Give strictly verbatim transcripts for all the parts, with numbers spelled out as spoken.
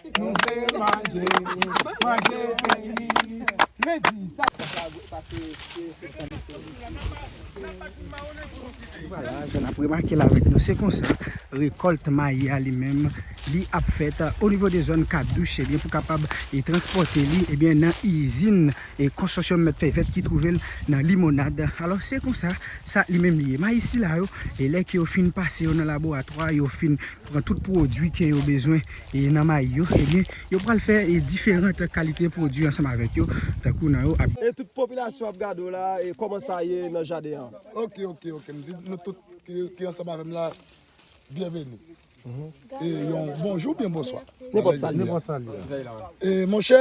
Nou vle manje, manje peyi. Mwen di sa. Vwala, jan n ap remake la avèk nou, se konsa rekòlt mayi a li menm, li ap fèt o nivo de zòn Kadouch, ebyen, pou kapab e transpòte li, ebyen, nan izin e konsosyòm Mèt Fèy Vèt ki twouve l nan Limonad. Alò, se konsa sa li menm li ye. Mayi sila yo, e lè ke yo fin pase yo nan laboratwa, yo fin pran tout pwodui ke yo bezwen e nan mayi yo, ebyen, yo pral fè e diferan kalite pwodui ansanm avèk yo, tankou nan yo ap. E tout popilasyon ap gade w la, e kòman sa ye nan jaden an? Ok, ok, ok. M di nou tout ki, ki ansanm avè m la, byenveni. E yon bonjou, byen bonswa. Nenpòt sa l ye. Nenpòt sa l ye. E monchè,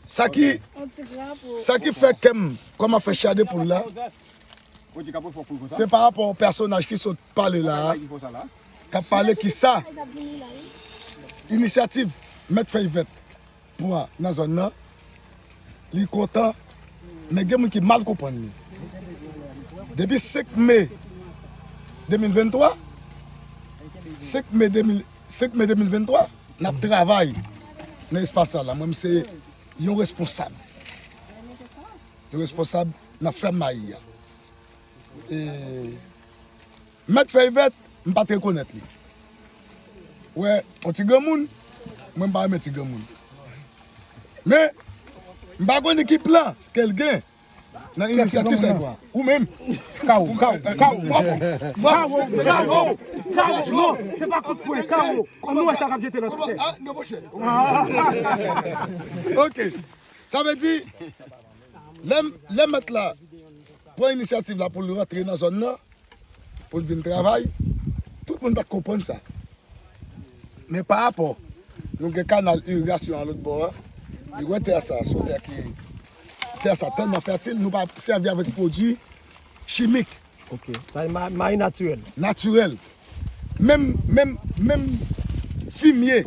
sa ki, sa ki fè kè m kòman fè chè de poul la, se pa rapò pèsonaj ki sot pale la a, k ap pale ki sa inisyativ Mèt Fèy Vèt pran nan zòn nan, li kontan, men gen moun ki mal konprann li. Depi senk me de mil venntwa, senk me de mil, senk me de mil venntwa, n ap travay nan espas sa la. Mwen, m se yon responsab. Yon responsab nan fèm mayi a. E Mèt Fèy Vèt, m pa t rekonèt li. Wè, yon ti granmoun, mwen m pa renmen ti granmoun. Men, m pa konnen ki plan ke l gen nan inisyativ sa l pran. Ou menm. Kawo, kawo, kawo. Kawo, kawo, kawo. Non, se pa kout pwen, kawo. Pou nou wè sa k ap jete lòt kote. Ah, non, monchè. Ok. Sa vle di, lè, lè mèt la pran inisyativ la pou l rantre nan zòn nan, pou l vin travay, tout moun pa t konprann sa. Men pa rapò, nou gen kanal irigasyon an lòt bò a, li wè tè sa, se yon tè ki, tè sa tèlman fètil, nou pa sèvi avèk pwodui chimik. Ok. Sa e ma-, mayi natirèl. Natirèl. Menm, menm, menm fimye,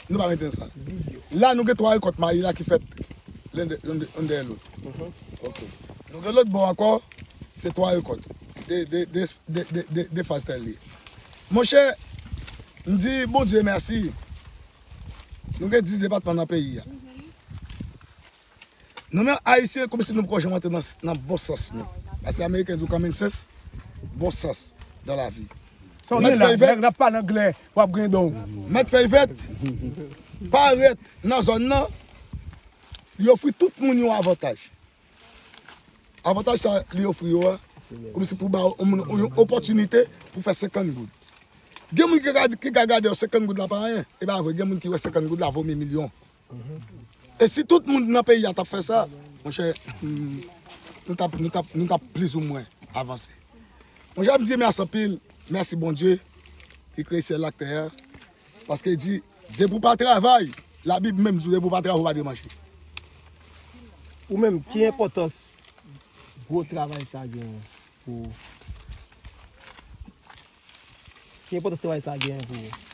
nou pa mete nan sa. La, nou gen twa rekòt mayi la ki fèt lende, lende, youn dèyè lòt. Ok. Nou gen lòt bò ankò, se twa rekòt. De, de, de, de, de, de, de faz tè l ye. Monchè, m di Bondye mèsi. Nou gen dis depatman nan peyi a. Nou menm Ayisyen, kòmsi nou poko janm antre nan, nan bon sans nou. Paske Ameriken di w common sense, bon sans dans la vie. Sa w gen la, nèg la pa nan glè, w ap gen don. Mèt Fèy Vèt parèt nan zòn nan, li ofri tout moun yon avantaj. Avantaj sa li ofri yo a, kòmsi pou ba yon moun yon opòtinite pou fè senkant goud. Gen moun ki ka, ki ka gade yo senkant goud la pa anyen. E pa vre, gen moun ki wè senkant goud la vo mil milyon. E si tout moun nan peyi a t ap fè sa, monchè, hmm, nou t ap, nou t ap, nou t ap plizoumwen avanse. Monchè, m di mèsi anpil, mèsi Bondye ki kreye syèl la ak tè a, paske li di, depi w pa travay, Labib menm di w, depi w pa travay, ou pa dwe manje. Ou menm, ki enpòtans gwo travay sa genyen pou ou? Ki enpòtans travay sa genyen pou ou?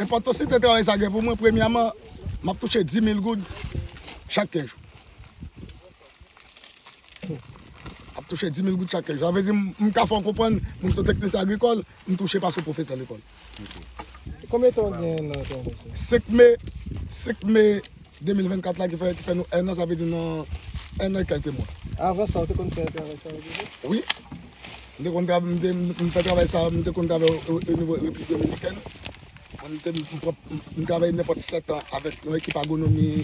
Enpòtans travay sa gen pou mwen, premyèman, m ap touche dis mil goud chak kenz jou. M ap touche dis mil goud chak kenz jou. Sa vle di, m, m ka fè w konprann, mwen m se yon teknisyen agrikòl, m touche pase yon pwofesè lekòl. Konbyen tan w gen nan travay sa? Senk me, senk me de mil vennkat la ki fè, ki fè nou enn an, sa vle di nan enn an e kèlke mwa. Avan sa, ou te konn fè travay sa yo deja? Wi. M te konn tra-, m te, m fè travay sa, m te konn travay o, o, o nivo Repiblik Dominikèn. Mwen, m te, m pran, m, m travay nenpòt sèt an avèk yon ekip agwonomi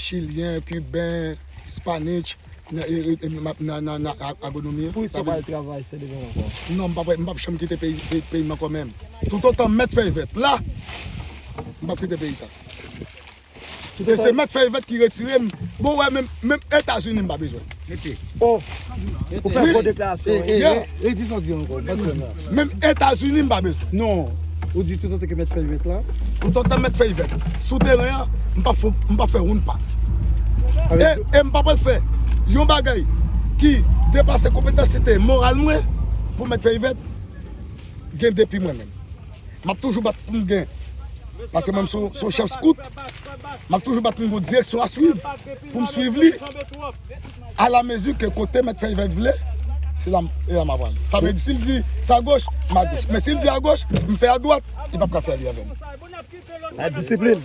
chilyen, kiben, spanich, nan, e, e, e, nan, nan, nan a-, agwonomi an. Pou sa pa travay se devan ankò? Non, m p ap, m p ap janm kite peyi, peyi, peyi m ankò menm. Toutotan Mèt Fèy Vèt la, m p ap kite peyi sa. E se Mèt Fèy Vèt ki retire m. Bon, wè, menm, menm Etazini m pa bezwen. Mete. Oh. Ou fè gwo deklarasyon, wi. Yeah. E, e, e di sa w di ankò, m pa konprann la. Menm Etazini m pa bezwen. Non. Ou di toutotan ke Mèt Fèy Vèt la. Toutotan Mèt Fèy Vèt sou teren an, m p ap fè, m p ap fè woun pa. E, e m pa pral fè yon bagay ki depase konpetansite moral mwen pou Mèt Fèy Vèt gen depi mwen menm. M ap toujou bat pou m gen. Paske mwen, m se yon, se yon chèf skout. M ap toujou bat pou m gen yon direksyon a swiv. Pou m swiv li. A la mezi ke kote Mèt Fèy Vèt vle, se la m, e la m ap prale. Sa vle di, si l di sa goch, m a goch. Men si l di a goch, m fè a dwat, li p ap ka sèvi avè m. La disiplin.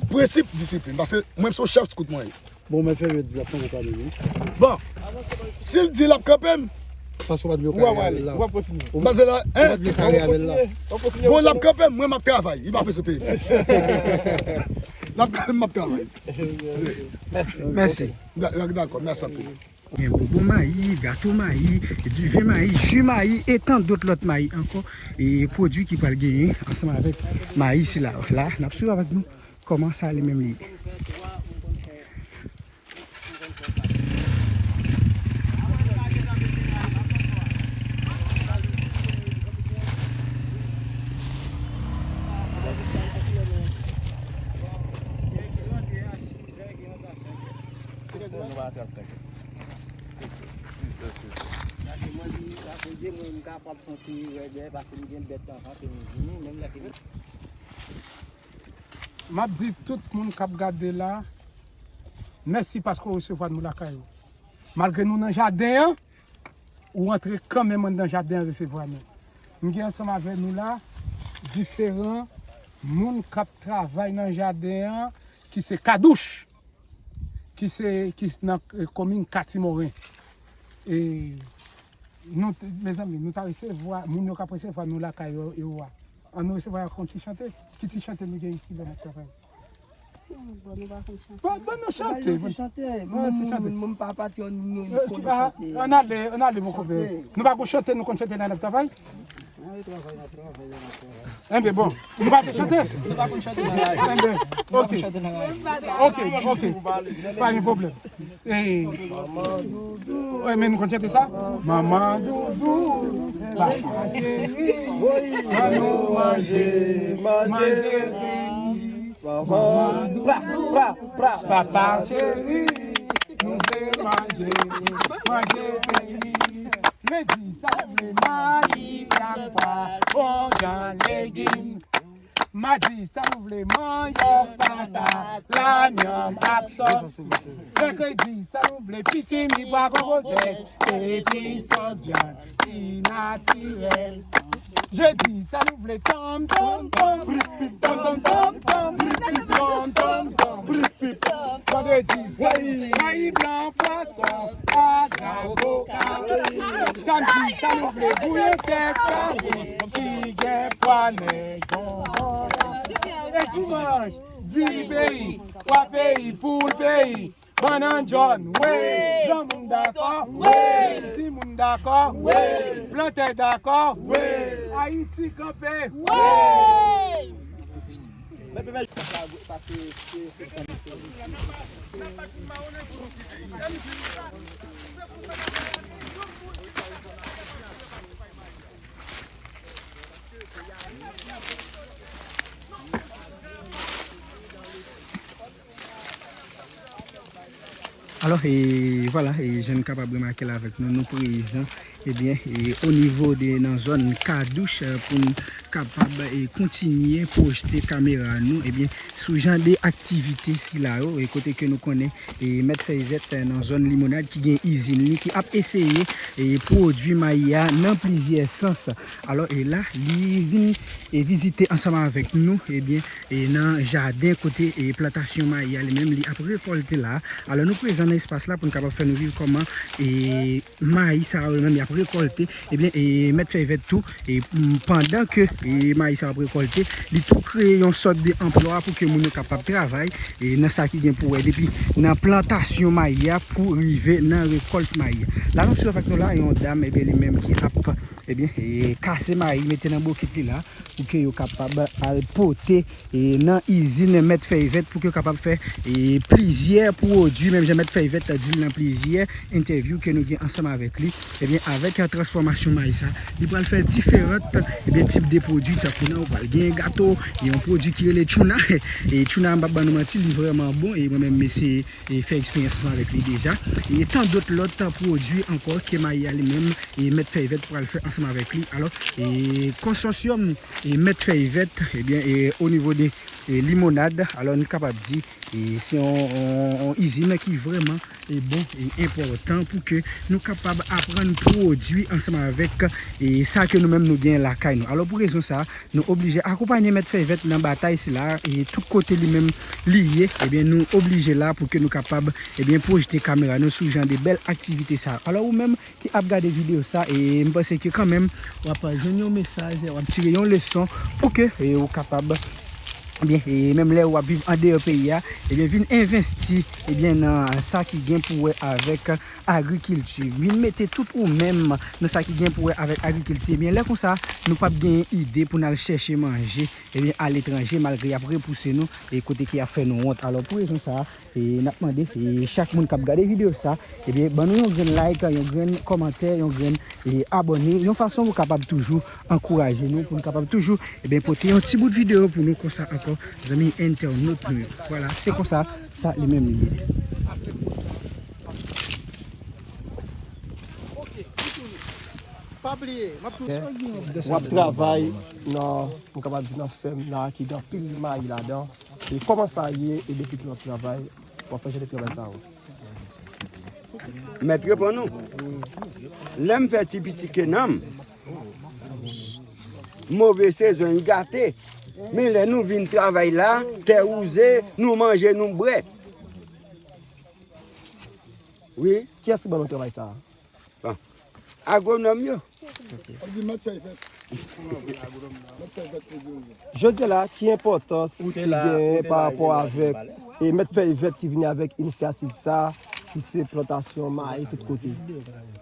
Prensip disiplin. Paske mwen, se yon chèf skout mwen ye. Bon, mèt Fèvè di l ap kanpe w kanmenm, wi. Bon, si l di l ap kanpe m, paske w pa t vle w kare avè l la. Ou p ap kontinye. Ou pa t vle la, hein? Ou pa t vle kare avè l la. Bon, l ap kanpe m, mwen, m ap travay. Li pa bezwen peye m. L ap kanpe m, m ap travay. Mèsi. Mèsi. Dakò, mèsi anpil. Gen bonbon mayi, gato mayi, diven mayi, ji mayi e tan dòt lòt mayi ankò. E pwodui ki pral genyen ansanm avèk mayi sila. La, n ap swiv avèk nou kòman sa li menm li ye. M ap di tout moun k ap gade la, mèsi paske w resevwa nou lakay ou. Malgre nou nan jaden an, ou antre kanmenm anndan jaden an resevwa nou. M gen ansanm avè nou la diferan moun k ap travay nan jaden an, ki se Kadouch, ki se, ki nan, eh, komin Katimoren. E nou, mezanmi, nou ta resevwa, moun yo k ap resevwa nou lakay yo, yo a. An nou resevwa yo ak yon ti chante. Ki ti chante nou gen isi la, mèt travay? Bon, nou pa konn chante. Bon, bon, nou chante. Bon, ti chante. Bon, ti chante. Mwen, mwen, mwen pa pati an nou, nou konn chante. An ale, an ale, mon konpè. Nou pa konn chante, nou konn chante nan travay. Enben, bon, nou pa te chante. Nou pa konn chante nan travay. Enben, ok. Ok, ok. Pa gen pwoblèm. Ey. Ey, men nou konn chante sa? Manman doudou, papa cheri, ann nou manje, manje peyi. Manman doudou, papa cheri, nou vle manje, manje peyi. Lendi sa nou vle mayi ak pwa, bon jan legim. Madi sa nou vle manyòk, patat, lanyanm ak sòs. Mèkredi sa nou vle pitimi, pwa, kongo sèch, epi sòs vyann ki natirèl. Jedi sa nou vle tonm, tonm, tonm, tonm, tonm, tonm, tonm, tonm, tonm, tonm. Vandredi sa nou vle mayi blan, pwason, ak avoka. Samdi sa nou vle bouyon tèt kabrit ki gen pwa, nèg, bonbon. E dimanch, diri peyi, pwa peyi, poul peyi, bannann jòn, wi. Granmoun dakò, wi. Timoun dakò, wi. Plantè dakò, wi. Ayiti kanpe, wi. Alò, e vwala, e jan n kapab remake l avèk nou, nou prezan, ebyen, e o nivo de nan zòn Kadouch, e, pou n kapab, e, kontinye pwojte kamera nou, ebyen, sou jan de aktivite sila yo, e kote ke nou konnen, e, Mèt Fèy Vèt, e, nan zòn Limonad ki gen izin li, ki ap eseye, e, pwodui mayi a nan plizyè sans. Alò, e la, li vin, e, vizite ansanm avèk nou, ebyen, e nan jaden kote, e, plantasyon mayi a li menm li ap rekòlte la. Alò, nou prezan nan espas la pou n kapab fè nou viv kòman, e, mayi sa yo menm y ap rekòlte. Ebyen, e, Mèt Fèy Vèt tou, e, m, pandan ke, e, mayi sa yo ap rekòlte, li tou kreye yon sòt de anplwa pou ke moun yo kapab travay, e, nan sa ki gen pou wè depi nan plantasyon mayi a pou rive nan rekòlt mayi a. La, nou sou avèk nou la, yon dam, ebyen, li menm ki ap, ebyen, e, kase mayi, mete nan bokit li la, pou ke yo kapab al pote, e, nan izin Mèt Fèy Vèt pou ke yo kapab fè, e, plizyè pwodui, menm jan Mèt Fèy Vèt di l nan plizyè entèvyou ke nou gen ansanm avèk li. Ebyen, avèk, e, transfòmasyon mayi sa, li pral fè diferan, ebyen, tip de pwodui, tankou nan, ou pral gen gato, e, yon pwodui ki rele tchouna. E tchouna, m p ap ban nou manti, li vrèman bon, e mwen menm, m eseye, e, fè eksperyans ansanm avèk li deja. E tan dòt lòt pwodui ankò ke mayi a li menm, e, Mèt Fèy Vèt pral fè ansanm avèk li. Alò, e, konsòsyòm, e, Mèt Fèy Vèt, ebyen, e, o nivo de, e, limonad. Alò, nou kapab di, e, se yon, yon, yon izin ki vrèman, e, bon e enpòtan pou ke nou kapab aprann pwodui ansanm avèk, e, sa ke nou menm nou gen lakay nou. Alò, pou rezon sa, nou oblije akonpanye Mèt Fèy Vèt nan batay sila, e tout kote li menm li ye, ebyen, nou oblije la pou ke nou kapab, ebyen, pwojte kamera nou sou jan de bèl aktivite sa. Alò, ou menm ki ap gade videyo sa, e m panse ke kanmenm, w ap jwenn yon mesaj, w ap tire yon leson pou ke, e, ou kapab, ebyen, e menm lè w ap viv andeyò peyi a, ebyen, vin envesti, ebyen, nan sa ki gen pou wè avèk agrikilti. Vin mete tout ou menm nan sa ki gen pou wè avèk agrikilti. Ebyen, lè konsa, nou p ap gen ide pou n al chèche manje, ebyen, aletranje, malgre y ap repouse nou, e kote ki ap fè nou wont. Alò, pou rezon sa, e n ap mande, e chak moun k ap gade videyo sa, ebyen, ban nou yon grenn like, yon grenn kòmantè, yon grenn, e, abòne, yon fason pou kapab toujou ankouraje nou, pou n kapab toujou, ebyen, pote yon ti bout videyo pou nou konsa ankò, zanmi entènot nou yo. Vwala, se konsa, sa li menm li ye. W ap travay nan, m kapab di nan fèm la, ki gen anpil mayi ladan. E kòman sa ye, e depi ki w ap travay, w ap fè jan de travay sa yo? Mèt reponn ou. Lè m fè ti piti ke nanm, move sezon, l gate. Men lè nou vin travay la, tè wouze, nou manje, nou bwè. Wi. Kiyès ki ban nou travay sa a? Bon. Agwonòm yo. Yo di mèt fèy vèt. Mèt fèy vèt pou dirije. Jodi a la, ki enpòtans ki genyen pa rapò avèk, e, Mèt Fèy Vèt ki vini avèk inisyativ sa, ki se plantasyon mayi tout kote?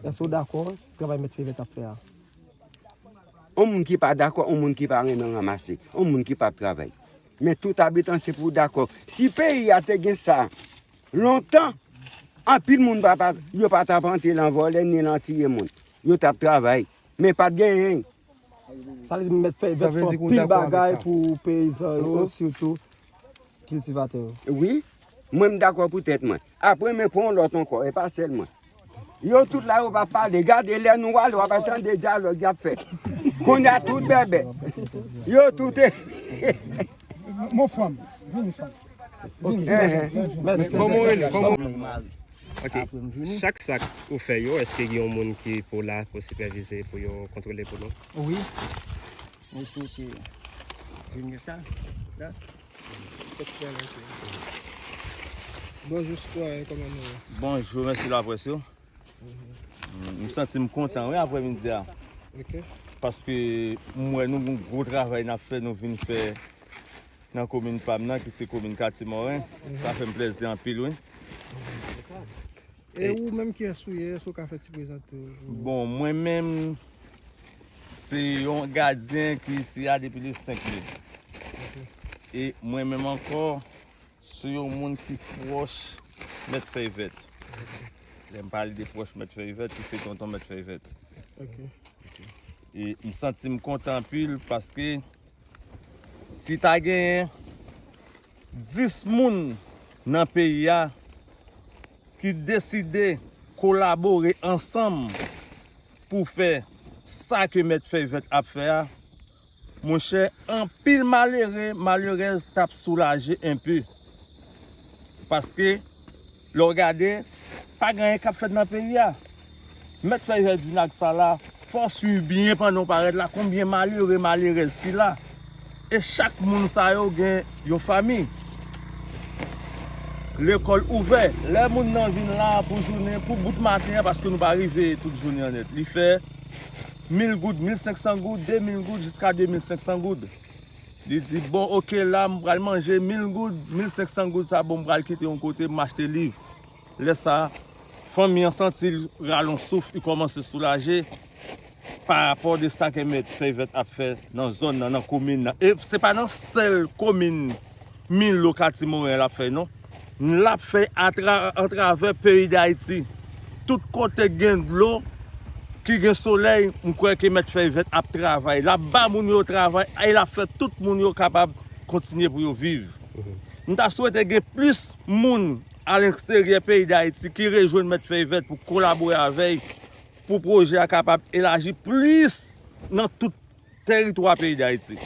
Èske w dakò travay Mèt Fèy Vèt ap fè a? On moun ki pa dakò, on moun ki pa renmen ranmase, on moun ki p ap travay. Men tout abitan se pou dakò. Si peyi a te gen sa lontan, anpil moun pa, pa, yo pa t ap antre lan vòlè ni lan tiye moun. Yo t ap travay. Men pa t genyen. Sa vle di Mèt Fèy Vèt fè anpil bagay pou peyizan yo, sitou kiltivatè yo. Wi, mwen m dakò pou tèt mwen. Apre, men pran yon lòt ankò, e pa sèl mwen. Yo tout la, yo p ap pale. Gade, lè nou ale, w ap tande dyalòg y ap fè. Kounye a tout bèbè. Yo tout e Mon fanm, vini fanm. Vini. Mèsi. Kòman w rele? Kòman? Ok. Chak sak ou fè yo, èske gen yon moun ki pou la, pou sipèvize, pou yo kontwole pou nou? Wi. Mèsi, mesye. Vini sa. La. Bonjou, sitwayen, kòman nou ye? Bonjou, mèsi laprès yo. Mm, m santi m kontan, wi, aprèmidi a. Ok. Paske m wè nou gon gwo travay n ap fè, nou vin fè nan komin pa m nan, ki se komin Katye Mòren. Mhm. Sa fè m plèzi anpil, wi. E ou menm, kiyès ou ye? Èske w ka fè ti prezante w? Bon, mwen menm, se yon gadyen ki isi a depi le senk me. Ok. E mwen menm ankò, se yon moun ki pwòch Mèt Fèy Vèt. Lè m pale de pwòch Mèt Fèy Vèt, ki se tonton Mèt Fèy Vèt. Ok. E m santi m kontan anpil paske si ta genyen dis moun nan peyi a ki deside kolabore ansanm pou fè sa ke Mèt Fèy Vèt ap fè a, monchè, anpil malere, malerèz t ap soulaje enpe. Paske, lè w gade, pa gen anyen k ap fèt nan peyi a. Mèt Fèy Vèt vin ak sa la, fò w swiv byen pandan w parèt la, konbyen malere, malerèz ki la. E chak moun sa yo gen yon fanmi. Lekòl ouvè. Lè moun nan vin la pou jounen, pou bout maten an, paske nou pa rive tout jounen an nèt. Li fè mil goud, mil senk san goud, de mil goud, jiska de mil senk san goud. Li di, "Bon, oke, la, m pral manje mil goud, mil senk san goud sa, bon, m pral kite yon kote, m achte liv." Lè sa, fanmi an santi l rale yon souf, li kòmanse soulaje pa rapò de sa ke Mèt Fèy Vèt ap fè nan zòn nan, nan komin nan. E se pa nan sèl komin Milo, Katye Mòren l ap fè, non. L ap fè atra-, atravè peyi Dayiti. Tout kote k gen dlo, ki gen solèy, m kwè ke Mèt Fèy Vèt ap travay. L ap ba moun yo travay, e l ap fè tout moun yo kapab kontinye pou yo viv. Mhm. M ta swete gen plis moun alegsteryè peyi Dayiti ki rejwenn Mèt Fèy Vèt pou kolabore avè l, pou pwojè a kapab elaji plis nan tout teritwa peyi Dayiti.